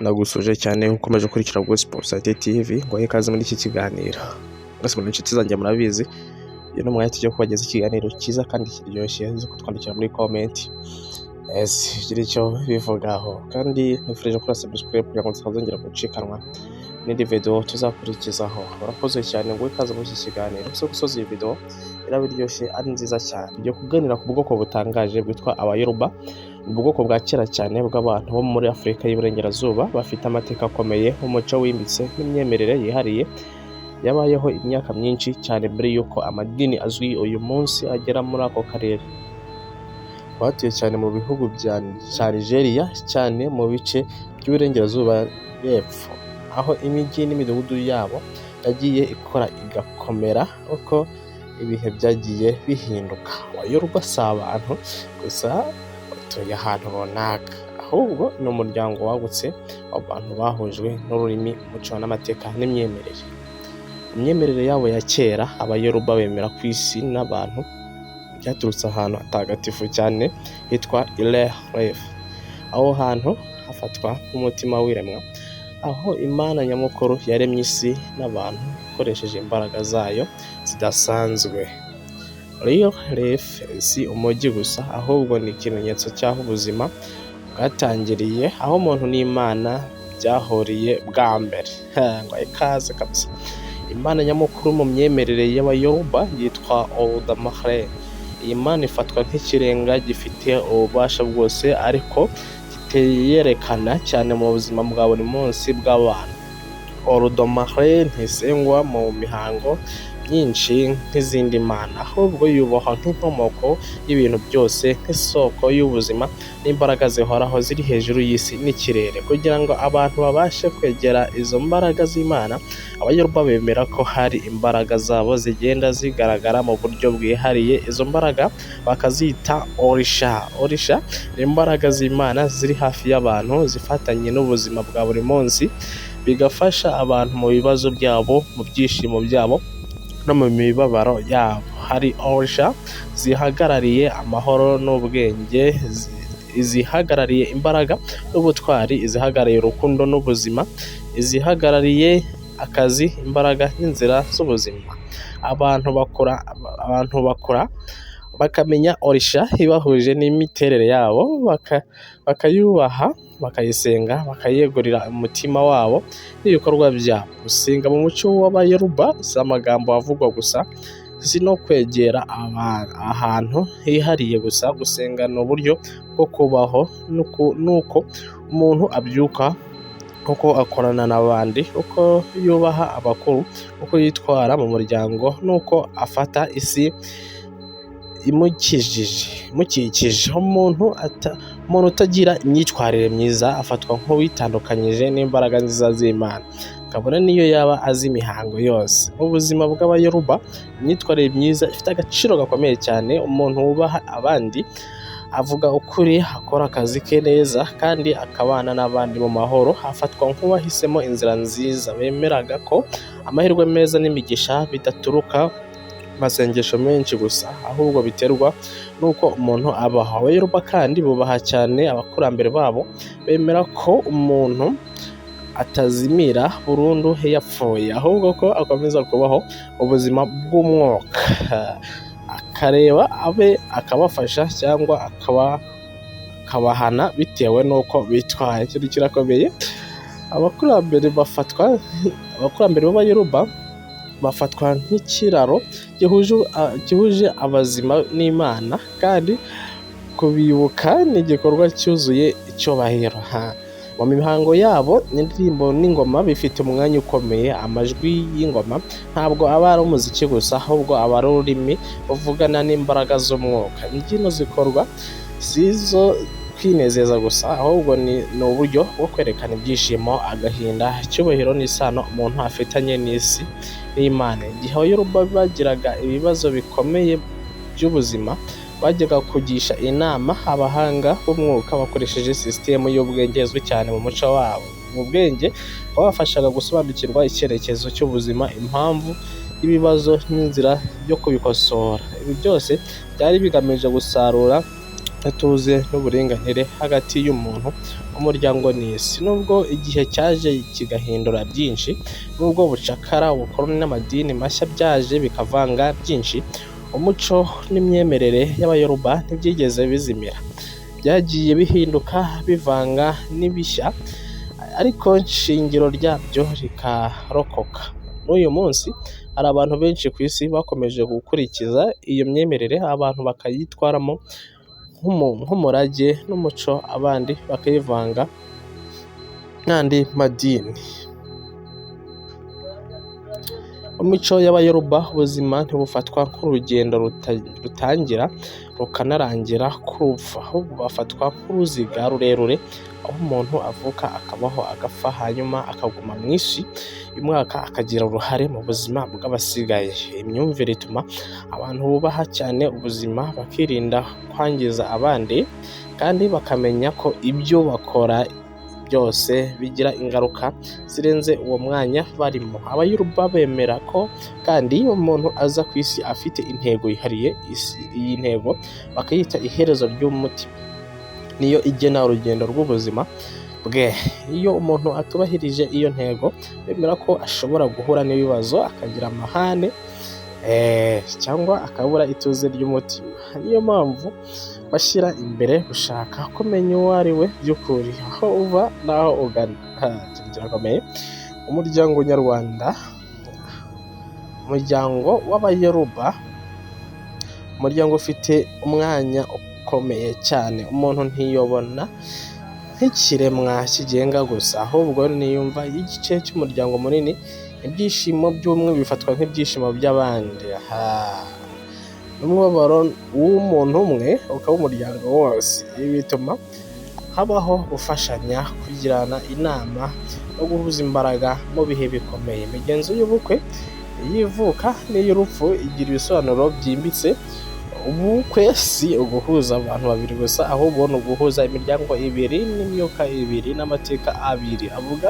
Nagusuhuje cyane ukomeje gukurikira Gospel Society TV, ngo ikaze muri iki kiganiro. Mwese muri inshuti zanjye murabizi, uyu ni umwanya tujya kubageza ikiganiro cyiza kandi kiryoshye, uze kutwandikira muri comment. Yes, ugire icyo bivugaho, kandi nkwifurije gukora subscribe kugira ngo tutazongera gucikanwa n'indi video tuzakurikizaho. Urakoze cyane ngo ikaze muri iki kiganiro. So gusoza iyi video iraba iryoshye ari nziza cyane. Tugiye kuganira ku bwoko butangaje bwitwa Abayoruba. Ni ubwoko bwa kera cyane bw'abantu bo muri Afurika y'Iburengerazuba, bafite amateka akomeye, umuco wimbitse n'imyemerere yihariye yabayeho imyaka myinshi cyane mbere y'uko amadini azwi uyu munsi agera muri ako karere. Batuye cyane mu bihugu bya Nigeria, cyane mu bice by'uburengerazuba y'epfo, aho imijyi n'imidugudu yabo yagiye ikora igakomera uko ibihe byagiye bihinduka. Abayoruba si abantu gusa batuye ahantu runaka, ahubwo ni umuryango wagutse w'abantu bahujwe n'ururimi, umuco n'amateka n'imyemerere. Mu myemerere yabo ya kera, Abayoruba bemera ko isi n'abantu byaturutse ahantu hatagatifu cyane hitwa Ile-Ife. Aho hantu hafatwa nk'umutima w'iremwa, aho Imana nyamukuru yaremye isi n'abantu ikoresheje imbaraga zayo zidasanzwe. Ile-Ife si umujyi gusa, ahubwo ni ikimenyetso cy'aho ubuzima bwatangiriye, aho umuntu n'Imana byahuriye bwa mbere. Ngo ikaze kabisa. Imana nyamukuru mu myemerere y'Abayoruba yitwa Olodumare. Iyi Mana ifatwa nk'ikirenga gifite ububasha bwose, ariko kitiyerekana cyane mu buzima bwa buri munsi bw'abantu. Olodumare ntisengwa mu mihango myinshi nk'izindi mana, ahubwo yubahwa nk'inkomoko y'ibintu byose, nk'isoko y'ubuzima n'imbaraga zihoraho ziri hejuru y'isi n'ikirere. Kugira ngo abantu babashe kwegera izo mbaraga z'Imana, Abayoruba bemera ko hari imbaraga zabo zigenda zigaragara mu buryo bwihariye, izo mbaraga bakazita Orisha. Orisha ni imbaraga z'Imana ziri hafi y'abantu, zifatanye n'ubuzima bwa buri munsi, bigafasha abantu mu bibazo byabo, mu byishimo byabo no mu mibabaro yabo. Hari Orisha zihagarariye amahoro n'ubwenge, izihagarariye imbaraga n'ubutwari, izihagarariye urukundo n'ubuzima, izihagarariye akazi, imbaraga n'inzira z'ubuzima. Abantu bakura bakamenya Orisha ibahuje n'imiterere yabo, bakayubaha, bakayisenga, bakayegurira umutima wabo n'ibikorwa byabo. Gusenga mu muco w'Abayoruba si amagambo avugwa gusa, si no kwegera ahantu hihariye gusa. Gusenga ni uburyo bwo kubaho, n'uko umuntu abyuka, uko akorana n'abandi, uko yubaha abakuru, uko yitwara mu muryango n'uko afata isi imukikije. Umuntu utagira imyitwarire myiza afatwa nk'uwitandukanyije n'imbaraga nziza z'Imana, kabone n'iyo yaba azi imihango yose. Mu buzima bw'Abayoruba, imyitwarire myiza ifite agaciro gakomeye cyane. Umuntu wubaha abandi, avuga ukuri, akora akazi ke neza kandi akabana n'abandi mu mahoro, afatwa nk'uwahisemo inzira nziza. Bemeraga ko amahirwe meza n'imigisha bidaturuka mu masengesho menshi gusa, ahubwo biterwa n'uko umuntu abaho. Abayoruba kandi bubaha cyane abakurambere babo, bemera ko umuntu atazimira burundu iyo yapfuye, ahubwo ko akomeza kubaho ubuzima bw'umwuka, akareba abe, akabafasha cyangwa akabahana bitewe n'uko bitwaye. Ikintu kirakomeye. Abakurambere b'Abayoruba bafatwa nk'ikiraro gihuje abazima n'Imana, kandi kubibuka ni igikorwa cyuzuye icyubahiro. Mu mihango yabo, indirimbo n'ingoma bifite umwanya ukomeye. Amajwi y'ingoma ntabwo aba ari umuziki gusa, ahubwo aba ari ururimi ruvugana n'imbaraga z'umwuka. Imbyino zikorwa si izo kwinezeza gusa, ahubwo ni uburyo bwo kwerekana ibyishimo, agahinda, icyubahiro n'isano umuntu afitanye n'isi n'Imana. Igihe Abayoruba bagiraga ibibazo bikomeye by'ubuzima, bajyaga kugisha inama abahanga b'umwuka bakoresheje sisitemu y'ubwenge izwi cyane mu muco wabo. Ubu bwenge bwabafashaga gusobanukirwa icyerekezo cy'ubuzima, impamvu y'ibibazo n'inzira yo kubikosora. Ibi byose byari bigamije gusarura ituze n'uburinganire hagati y'umuntu umuryango n'isi. Nubwo igihe cyaje kigahindura byinshi, nubwo ubucakara, ubukoloni n'amadini mashya byaje bikavanga byinshi, umuco n'imyemerere y'Abayoruba ntibyigeze bizimira. Byagiye bihinduka, bivanga n'ibishya, ariko ishingiro ryabyo rikarokoka. N'uyu munsi hari abantu benshi ku isi bakomeje gukurikiza iyo myemerere, abantu bakayitwaramo nk'umurage n'umuco, abandi bakayivanga n'andi madini. Mu mico y'Abayoruba, ubuzima ntibufatwa nk'urugendo rutangira rukanarangira ku rupfu, ahubwo bafatwa nk'uruziga rurerure aho umuntu avuka, akabaho, agapfa, hanyuma akaguma mu isi umwuka, akagira uruhare mu buzima bw'abasigaye. Imyumvire ituma abantu bubaha cyane ubuzima, bakirinda kwangiza abandi, kandi bakamenya ko ibyo bakora byose bigira ingaruka zirenze uwo mwanya barimo. Abayoruba bemera ko kandi umuntu aza ku isi afite intego yihariye. Iyi ntego bakayita iherezo ry'umutima, niyo igena urugendo rw'ubuzima bwe. Iyo umuntu atubahirije iyo ntego, bemera ko ashobora guhura n'ibibazo, akagira amahane cyangwa akabura ituze ry'umutima. Niyo mpamvu bashyira imbere gushaka kumenya uwo ari we by'ukuri, aho uva n'aho ugana. Ikintu kirakomeye. Umuryango nyarwanda, umuryango w'Abayoruba, umuryango ufite umwanya ukomeye cyane. Umuntu ntiyobona nk'ikiremwa kigenga gusa, ahubwo niyumva igice cy'umuryango munini. Ibyishimo by'umwe bifatwa nk'ibyishimo by'abandi, n'umubabaro w'umuntu umwe ukaba umuryango wose. Ibi bituma habaho gufashanya, kugirana inama no guhuza imbaraga mu bihe bikomeye. Imigenzo y'ubukwe, iy'ivuka n'iy'urupfu igira ibisobanuro byimbitse. Ubukwe si uguhuza abantu babiri gusa, ahubwo ni uguhuza imiryango ibiri n'imyuka ibiri n'amateka abiri. Avuga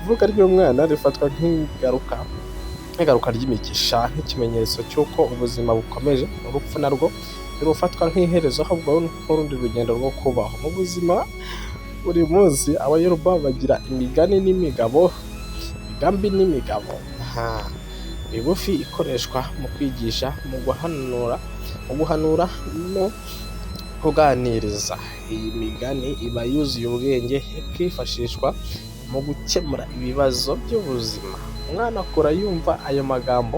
ivuka ry'umwana rifatwa nk'igaruka ry'imigisha, nk'ikimenyetso cy'uko ubuzima bukomeje. Urupfu narwo ntirufatwa nk'iherezo, ahubwo nk'urundi rugendo rwo kubaho. Mu buzima buri munsi, Abayoruba bagira imigani n'imigabo, imigambi n'imigabo migufi ikoreshwa mu kwigisha, mu guhanura no kuganiriza. Iyi migani iba yuzuye ubwenge, ikifashishwa mu gukemura ibibazo by'ubuzima. Umwana akura yumva ayo magambo,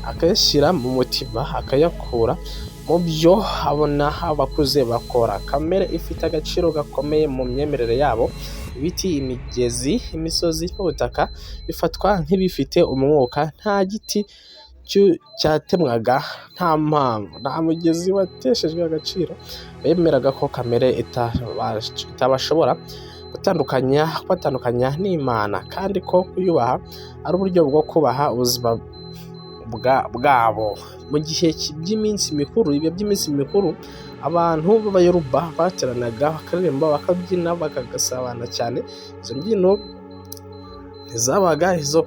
akayashyira mu mutima, akayakura mu byo abona abakuze bakora. Kamere ifite agaciro gakomeye mu myemerere yabo. Ibiti, imigezi, imisozi n'ubutaka bifatwa nk'ibifite umwuka. Nta giti cyatemwaga nta mpamvu, nta mugezi wateshejwe agaciro. Bemeraga ko kamere itabashobora kubatandukanya n'Imana, kandi ko kuyubaha ari uburyo bwo kubaha ubuzima bwabo. Mu gihe by'iminsi mikuru, ibihe by'iminsi mikuru, abantu b'Abayoruba bateranaga, bakaririmba, bakabyina, bakagasabana cyane. Izo mbyino ntizabaga izo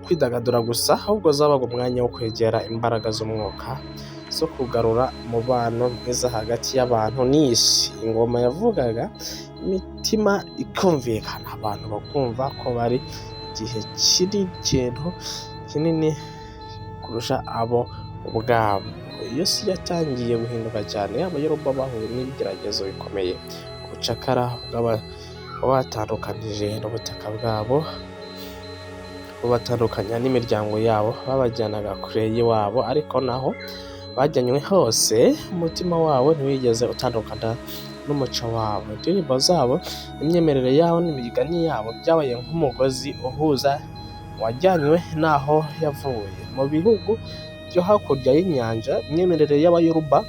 kwidagadura gusa, ahubwo zabaga umwanya wo kwegera imbaraga z'umwuka, zo kugarura umubano mwiza hagati y'abantu n'isi. Ingoma yavugaga, imitima ikumvikana, abantu bakumva ko bari igihe kiri ikintu kinini kurusha abo ubwabo. Iyo si yatangiye guhinduka cyane, Abayoruba bahuye n'ibigeragezo bikomeye: ubucakara bwabatandukanije n'ubutaka bwabo, bubatandukanya n'imiryango yabo, babajyanaga kure y'iwabo. Ariko naho bajyanywe hose, umutima wabo ntiwigeze utandukana n'umuco wabo. Indirimbo zabo, imyemerere yabo n'imigani yabo byabaye nk'umugozi uhuza uwajyanywe n'aho yavuye. Mu bihugu byo hakurya y'inyanja, imyemerere y'Abayoruba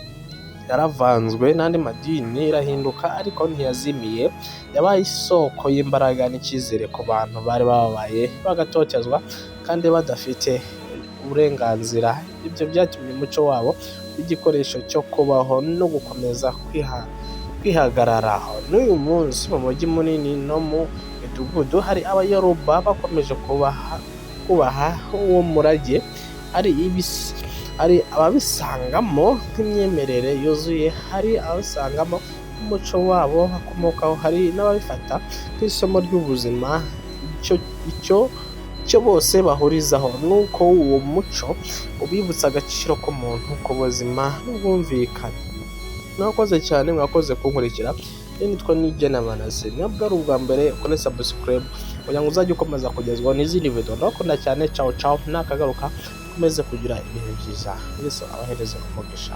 yaravanzwe n'andi madini, irahinduka, ariko ntiyazimiye. Yabaye isoko y'imbaraga n'icyizere ku bantu bari bababaye, bagatotezwa kandi badafite uburenganzira. Ibyo byatumye umuco wabo igikoresho cyo kubaho no gukomeza kwihagararaho. N'uyu munsi, mu mujyi munini no mu midugudu, hari Abayoruba bakomeje kubaha uwo murage. Hari ababisangamo nk'imyemerere yuzuye, hari ababisangamo nk'umuco wabo bakomokaho, hari n'ababifata nk'isomo ry'ubuzima. Icyo bose bahurizaho ni uko uwo muco ubibutsa agaciro k'umuntu, ku buzima n'ubwumvikane. Mwakoze cyane, mwakoze kunkurikira. Iyo nitwa Nigena Manase. Ntabwo ari ubwa mbere, ukore subscribe kugira ngo uzajye ukomeza kugezwaho n'izindi video. Ndabakunda cyane. Ciao ciao, nakagaruka. Ukomeze kugira ibihe byiza. Yesu abahereze umugisha.